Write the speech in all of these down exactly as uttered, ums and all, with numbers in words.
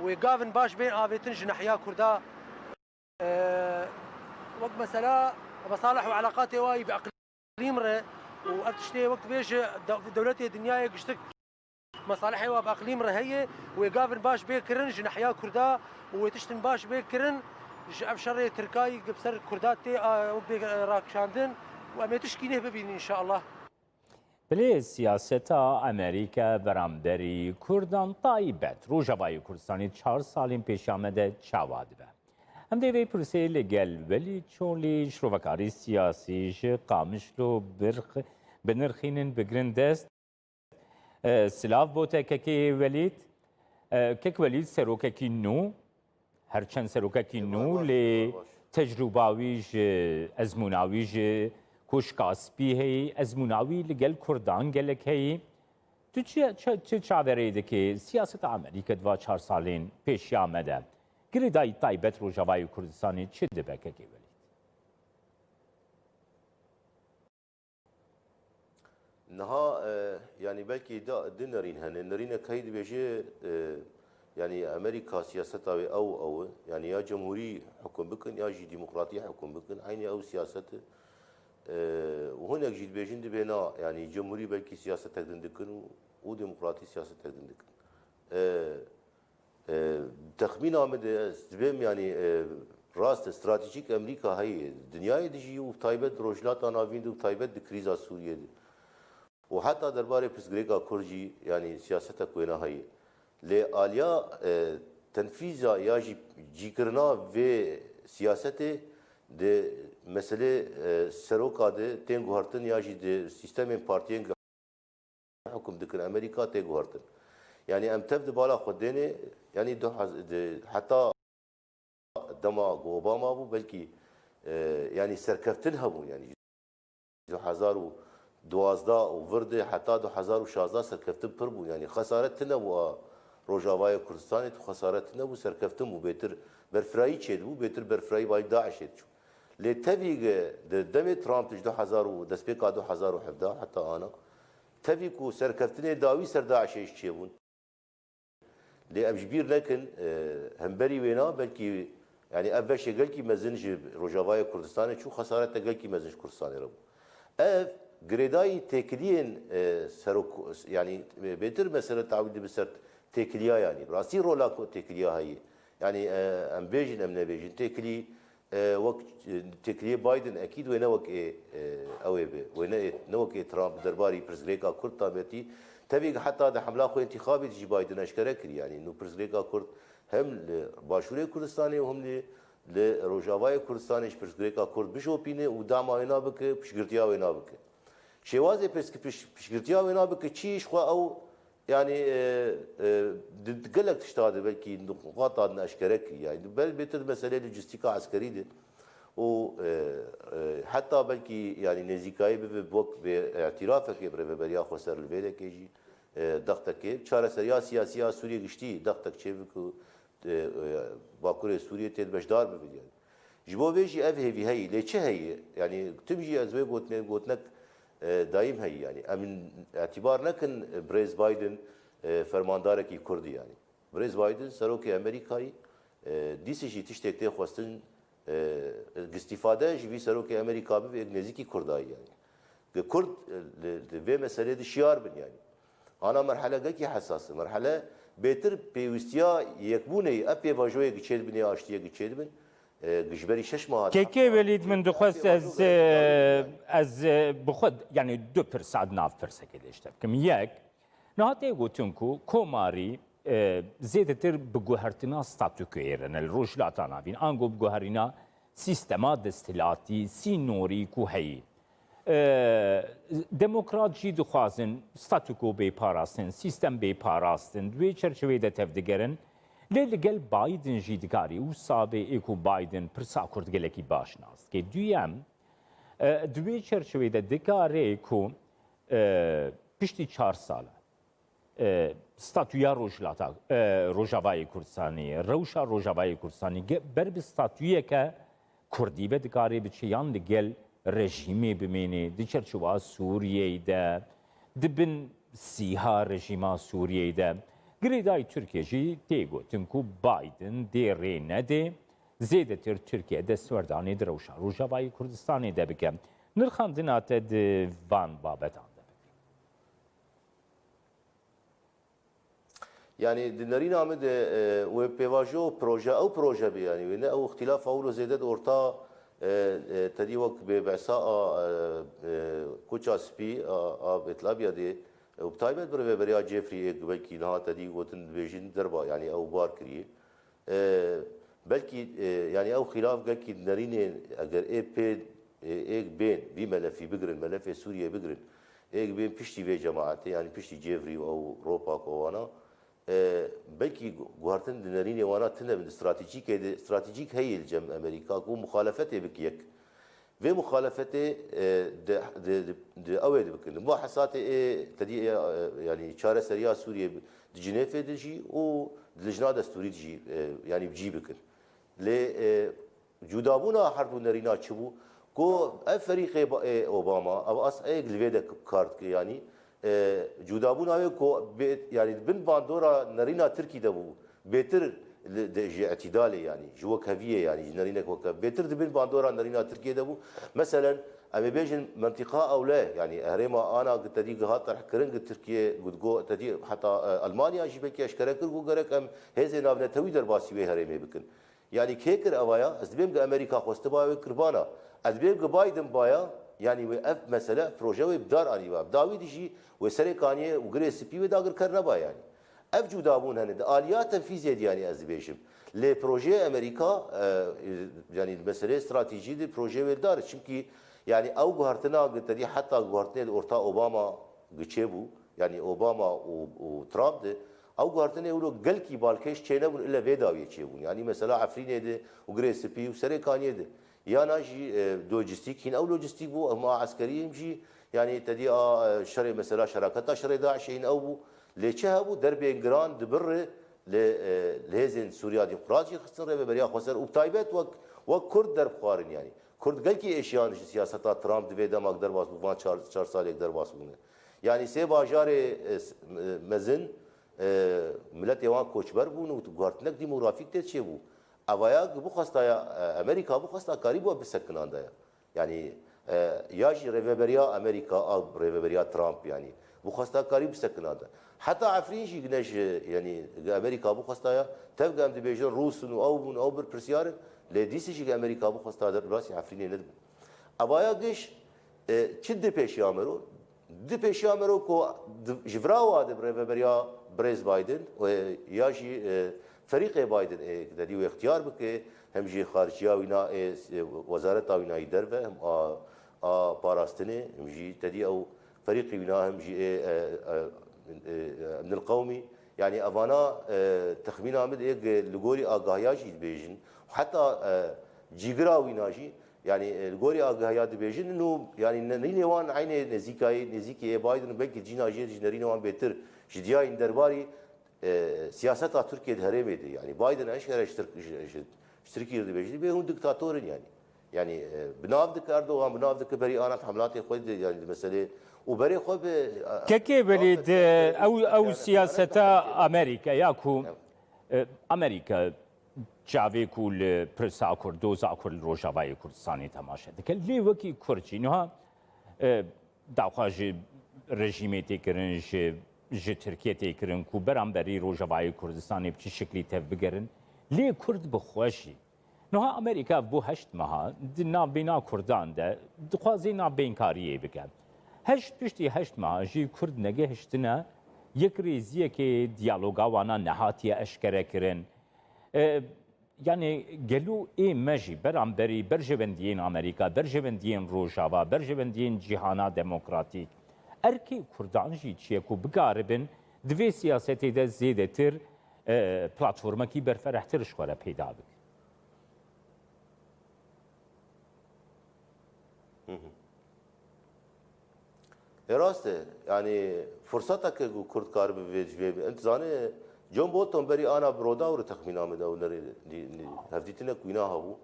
Wê gavin baş bên avêtin ji nehiya Kurda. Ee, wek mesela mesalih û eleqatê wayî bi eqlîm re û ev tiştê wek dibêje de-, dewletê dinyayê giştik mesalihê wa bi eqlîm re heye, wê gavin baş bê kirin ji nehiya Kurda û wê tiştin baş bê kirin ji ev şerê Tirkayî bi ser Kurda tê, a, wek bê rakişandin û em ê tişkî neh bibînin înşallah. Bilê siyaseta Amerîka beramberî Kurdan taybet Rojavayê Kurdistanê çar salên pêşiya me de çawa dibe? Em dê vê pirsê li gel Welî Çolî, şrovekarî siyasî ji Qamişlo birx-, binirxînin, bigrin dest. E, silav bo te kekê Welîd. E, kek Welîd serokekî nû, her çend serokekî nû, lê tecrûba wî ji ezmûna wî ji Koşka Spî heyî, ezmûna wî li gel Kurdan gelek heyî. Tu çi, çi, çi çaverê dikê? Siyaseta Amerîka di va çar salên pêşiya me de girêdayî taybet Rojavayê Kurdistanê çi dibe kekê Welîd? Niha e, yanî belkî da, di nerîn hene. Nerînek heyî dibêje e, yanî Amerîka siyaseta wê ew ew e. Yanî ya cemhûrî hukm bikin ya jî demokratî hukm bikin. Eynî ew siyaset e. E, û hinek jî dibêjin dibê na, yanî cemhûrî belkî siyasetek din dikin û, û demokratî siyasetek din dikin. E, E, texmîna min de ez dibêm, yanî e, rast e, stratejîk Amerîka heye, dinyayê dijî û taybet di Rojhilata Navîn de û taybet di krîza Sûriyê de. Û heta derbarê pirsgirêka Kurd jî, yanî siyasetek wêna heye. Lê aliya e, tenfîza ya jî cîkirina vê siyasetê di meselê e, seroka de tên guhertin ya jî di sîstemên partiyên hukm dikin Amerîka tê guhertin. Yanî em tev di bala xwe dênê, yanî du hez-, di, heta dema ku Obama bû, belkî e, yanî serkeftin hebûn, yanî du hezar û duwazdeh û vir de heta du hezar û şazdeh serkeftin pir bû. Yanî xesaret tune bû a Rojavayê Kurdistanê, tu xesaret tune bû, serkeftin bû, bêtir berfirayî çêdibû, bêtir berfirayî bayî DAIŞê diçû. Lê tevî di demê Trump ji du hezar û destpêka du hezar û hevdeh heta ana, tevî ku serkeftinê dawî ser DAIŞê jî çêbûn. Lê em ji bîr nekin, e, hemberî wêna belkî, yanî ev beşê gelkî mezin ji Rojavayê Kurdistanê çû, xesarete gelkî mezin ji Kurdistanê re bû. Ev girêdayî têkiliyên e, serok, yanî bêtir mesele tawîl dibe ser têkiliya yanî. Rastî rola ku têkiliya heye. Yanî e, em bêjin em nebêjin. Têkilî e, wek e, têkiliyê Biden ekîd wê ne wek ê e, ew ê be. Wê ne, ê- ne wek ê Trump derbarî pirsgirêka Kurd taybetî. Tevî heta di hemla xwe întîxabî de jî Biden eşkere kirî. Yanî nû pirsgirêka Kurd hem li Başûrê Kurdistanê û hem li, li Rojavayê Kurdistanê ji pirsgirêka Kurd bişopîne û dama wêna bike, piştgirtiya wêna bike. Şêwazê pişt-, pişt-, piştgirtiya wêna bike çi ji xwe ew, yanî e, e, di, di gelek tişta de belkî nuqata din eşkere kirî. Yanî bel bêtir meseleyê lojîstîka eskerî de û e, e, heta belkî yanî nêzîkayî bibe wek bê îtirafekê bi rêveberiya xweser li vêrekê jî e, dextekê. Çareseriya siyasî ya Sûriyê giştî dextek çêbike û e, e, Bakurê Sûriyê tê de beşdar bibe yanî. Ji bo vê jî ev hêvî heye. Lê çi heye? Yanî tim jî ez wê gotinê gotinek e, dayîm heye yanî. Em îtîbar nekin birêz Biden e, fermandarekî Kurd e yanî. Birêz Biden serokê Amerîkayê e, dîsê jî tiştek tê xwestin e, gistîfade ji vî serokê Amerîka bibe yek nêzîkî Kurda ye yanî. Ke Kurd e, li, li vê meselê de şiyar bin yanî. Ana merhele gelkî hesas e. Merhele bêtir pêwîstiya yekbûnê, ev pêvajoyê ki çêdibin ya aştiyê ki çêdibin, e, ji berî şeş meha Kekê Welîd, min dixwest ez, e, ez, e, bi xwe, yanî du pirsa di nav pirsekê de ji te bikim. Yek, niha tê gotin ku komarî, e, zêdetir bi guhertina statûkoyê re ne li Rojhilata Navîn, ango bi guherîna sîstema desthilatî, sînorî ku heyî. E, demokrat jî dixwazin statûko bê parastin, sîstem bê parastin, di wê çerçeveyê de tevdigerin. Lê li gel Biden jî dikarî wisa bê ê ku Biden pirsa Kurd gelekî baş nas dike. Duyem, e, di wê çerçeveyê de dikarê ku, e, piştî çar sala, e, statûya Rojhilata, e, Rojavayê Kurdistanê, rewşa Rojavayê Kurdistanê ge-, ber bi statûyeke Kurdî ve dikarê biçe yan li gel rejîmê bimênê, di çerçewa Sûriyeyê de, di bin sîha rejîma Sûriyeyê de. Girêdayî Tirkiye jî tê gotin ku Biden dê rê nedê zêdetir Tirkiye destwerdanê di rewşa Rojavayê Kurdistanê de bike. Nirxandina te di van babetan de bike? Yanî di nerîna min de e, wê pêvajo proje, ew proje be yanî wê ne ew îxtîlaf ew lo zêde di orta e, e, tedî wek bê behsa a e, e, Koça Spî a, a Bêtlabya de e, û bi taybet bi rêveberiya Jeffrey ê belkî niha tedî gotin dibêjin derba yanî ew bar kiriye. E, belkî e, yanî ew xîlaf gelkî nerînên eger ê pê ê êk bên vî melefî bigirin, melefê Sûriyê bigirin, êk bên piştî vê cemaetê, yanî piştî Cêvrî û ew ropa ku wana, e, belkî gu- guhertin di nerînê wana tune bin, di stratejîkê de, stratejîk heye li cem Amerîka ku muxalefetê bike yek. Vê muxalefetê e, di, di, di, di ew ê dibikin. Li bo hesatê ê tedî ê, e, yanî çareseriya Sûriyê bi- di Cinêfê de jî û di Lijna Destûrî de jî e, yanî bi cî bikin. Lê e, cudabûna her du nerîna çi bû? Ku ev ferîqê ba- ê Obama, ev as êk li vê de kar dike yanî e, cudabûna wê ku bê, yanî di bin bandora nerîna Tirkî de bû, bêtir li- de- ji îtîdalê yanî, ji wekheviyê yanî, ji nerînek wekhev, bêtir di bin bandora nerîna Tirkiyê de bû. Meselen, em ê bêjin mentîqa ewle, yanî herêma ana ku tedî gihat terhkirin ku Tirkiye, ku digo tedî heta e, Elmanya jî belkî eşkere kir ku gerek em hêzên navnetewî derbasî wê herêmê bikin. Yanî kê kir evaya? Ez dibêm ku Amerîka xwestiba wê kirbana. Ez dibêm ku Biden baya, yanî wê ev mesele, proje wê bi dar anîba. Bi dawî de jî wê serê kaniyê û girê spî wê dagirker neba yanî. Ev cudabûn hene. Di aliya tenfîzê de yanî ez dibêjim. Lê projeyê Amerîka, e, yanî di meseleyê stratejî de projeyê wê li dar e. Çimkî yanî ew guhertina, tedî heta guhertinê li orta Obama giçê bû. Yanî Obama û, û Trump de ew guhertinê wilo gelkî balkêş çênebûn, ile vê dawiyê çêbûn. Yanî mesela Efrînê de û Girê Spî û Serê Kaniyê de. Yana jî e, lojîstîk, hîn ew lojîstîk bû, hema eskerî him jî, yanî tedî a e, şerê mesela şeraketa şerê DAIŞê hîn ew bû. Lê çi hebû? Derbên giran di bir re li, e, li hêzên Sûriya Demokrat jî xistin rêveberiya xweser û bi taybet wek, wek Kurd derbixwarin yanî. Kurd gelkî êşiyan ji siyaseta Trump di vê demak derbas bû, van çar, çar salêk derbas bûne. Yanî sê bajarê e, s- e, mezin e, miletê wan koçber bûn û guhertinek demografîk tê çêbû. Evaya ku bixwestaya e, Amerîka bixwesta karî bo bisekinandaya. Yanî e, ya jî rêveberiya Amerîka a rêveberiya Trump yanî bixwesta karî bisekinanda. Heta Efrîn jî gine ji yanî Amerîka bixwestaya, tev em dibêjin Rûs in û ew bûn, ew bir pirsyar in. Lê dîsê jî Amerîka bixwesta derbasî Efrînê nedibû. Evaya giş e, çi di pêşiya me ro? Di pêşiya me ro ku di- ji vira wa de bi rêveberiya birêz Biden e, ya jî e, ferîqê Biden ê tedî wê ixtiyar bike, hem jî xariciya wîna ê e, wezareta wîna yî derve, hem a, a parastinê, hem jî tedî ew ferîqê wîna, hem jî ê e, e, e, emnil qewmî. Yanî evana e, texmîna min ê li gorî agahiya jî dibêjin. Heta e, cîgira wîna jî, yanî e, li gorî agahiya dibêjin, û yanî nerînê wan eynê nêzîkayê, nêzîkê yê Biden û belkî cîna jê jî nerînê wan bêtir ji diyayîn derbarî e, siyaseta Tirkiye di herêmê de. Yanî Biden eşkere ji Tirk- ji- ji- ji Tirkiye re dibêjin, bê hûn diktator in yanî. Yanî e, bi nav dike Erdogan, bi nav dike berî ana hemlatê xwe de, yanî di meselê û berê xwe bi e, Kekê belê di ew, ew siyaseta Amerîka ya ku e, Amerîka çavê ku li pirsa Kurd, doza Kurd li Rojavayê Kurdistanê temaşe dike. Lê wekî Kurd jî niha e, daxwaz ji rejîmê tê kirin, ji, ji Tirkiye tê kirin ku beramberî Rojavayê Kurdistanê bi çi şiklî tevbigerin. Lê Kurd bi xwe jî. Niha Amerîka ev bû heşt meha di navbêna Kurdan de dixwaze navbênkariyê bike. Heşt piştî heşt meha jî Kurd negehiştine yekrêziyekê, diyaloga wana nehatiye eşkere kirin. E, Yanî gelo ê me jî beramberî berjewendiyên Amerîka, berjewendiyên Rojava, berjewendiyên cîhana demokratîk, erkê Kurdan jî çi ye ku bikaribin di vê siyasetê de zêdetir e, platformekî berferehtir ji xwe re peyda bikin? Ê rast e. Yanî firsetek e ku Kurd karibe vê civê be. Int zanê John Bolton berî ana bi Rodaw re texmîna min ew nerê hevdîtinek wîna hebû.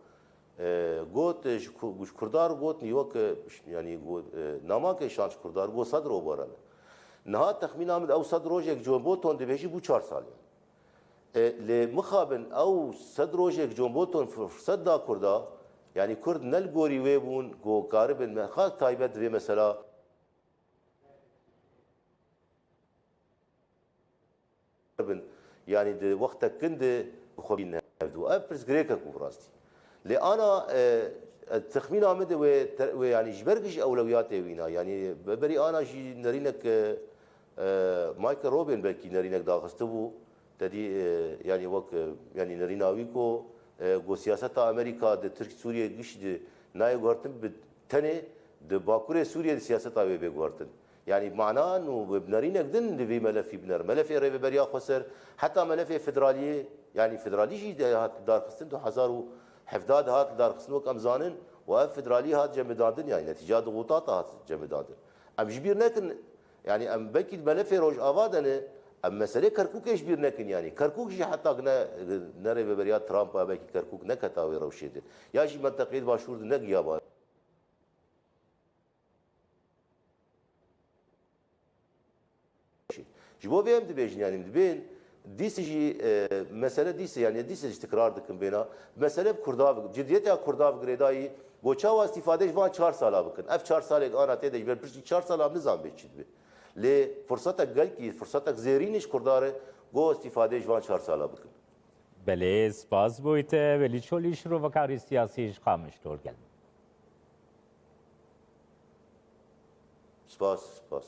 E, got e, ji, ku- ji Kurda re got nîwek e, yanî got, e, namake şan ji Kurda re got sed robaran e. Niha texmîna min ew sed rojek John Bolton dibêjî bû çar salê. E, lê mixabin ew sed rojek John Bolton fir-, firset da Kurda, yanî Kurd ne li gorî wê bûn ku karibin me-, xak taybet divê mesela bin. Yanî di wextek kin de xwe bînin hevdu. Ev pirsgirêkek bû bi rastî. Lê ana, e, e, texmîna min de wê te-, wê, yanî ji ber gişt ewlewiyatê wîna. Yanî be-, berî ana jî nerînek, e, e, Michael Robin belkî nerînek daxistibû. Te dî, e, yanî wek, e, yanî nerîna wî ku, e, ku siyaseta Amerîka di Tirk Sûriyê gişt di nayê guhertin bi tenê di Bakurê Sûriyê di siyaseta wê bê guhertin. Yanî mana nû bi nerînek din li vî melefî biner. Melefê rêveberiya xweser, heta melefê federaliyê, yanî federalî jî de hat darxistin du hezar û hevdeh de hat darxistin wek em zanin û ev federalî hat cemidandin, yanî netîca di Xutata hat cemidandin. Em ji bîr nekin, yanî em belkî di melefê Rojava de ne, em meselê Kerkûkê ji bîr nekin yanî. Kerkûk jî heta ne, ne rêveberiya Trump a belkî Kerkûk neketa wê rewşê de. Ya jî menteqeyê di başûr de negiya ba. Ji bo vê em dibêjin, yanî em dibên, dîsê jî, e, mesele dîsê, yanî dîsê jî tikrar dikim vêna, mesele bi Kurda bi, cidiyeta Kurda bi girêdayî, go çawa îstîfade ji van çar sala bikin. Ev çar salek ana tê de ji ber piştî çar sala em nizan bê çi dibe. Lê firsetek gelkî, firsetek zêrîn ji Kurda re, go îstîfade ji van çar sala bikin. Belê, spas bo te, Welî Çolî, şirovekarê siyasî ji Qamişlo li gel me. Spas, spas.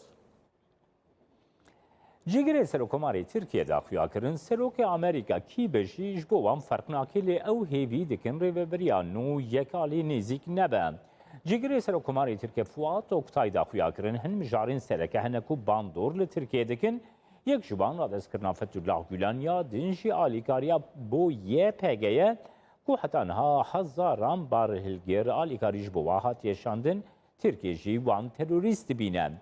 Cîgirê Serokkomarê Tirkiye de xuya kirin, Serokê Amerîka kî be jî ji bo wan ferq nake, lê ew hêvî dikin rêveberiya nû yekalî nêzîk nebe. Cîgirê Serokkomarê Tirkiye Fuat Oktay da xuya kirin, hin mijarên sereke hene ku bandor li Tirkiye dikin, yek ji wan radestkirina Fethullah Gulen ya din jî alîkariya bo Y P G ye ku heta niha hezaran berhilgir alîkarî ji bo wa hatiye şandin, Tirkiye jî wan terorîst dibîne.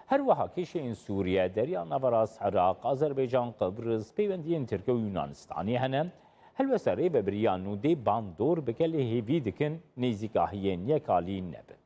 Her wiha kêşeyên Sûriye, Derya Naverast, Iraq, Azerbaycan, Qibris, peywendiyên Tirkiye û Yunanistanê hene. Helwesta rêvebiriya nû dê bandor bike, lê hêvî dikin nêzîkahiyên yekalî nebin.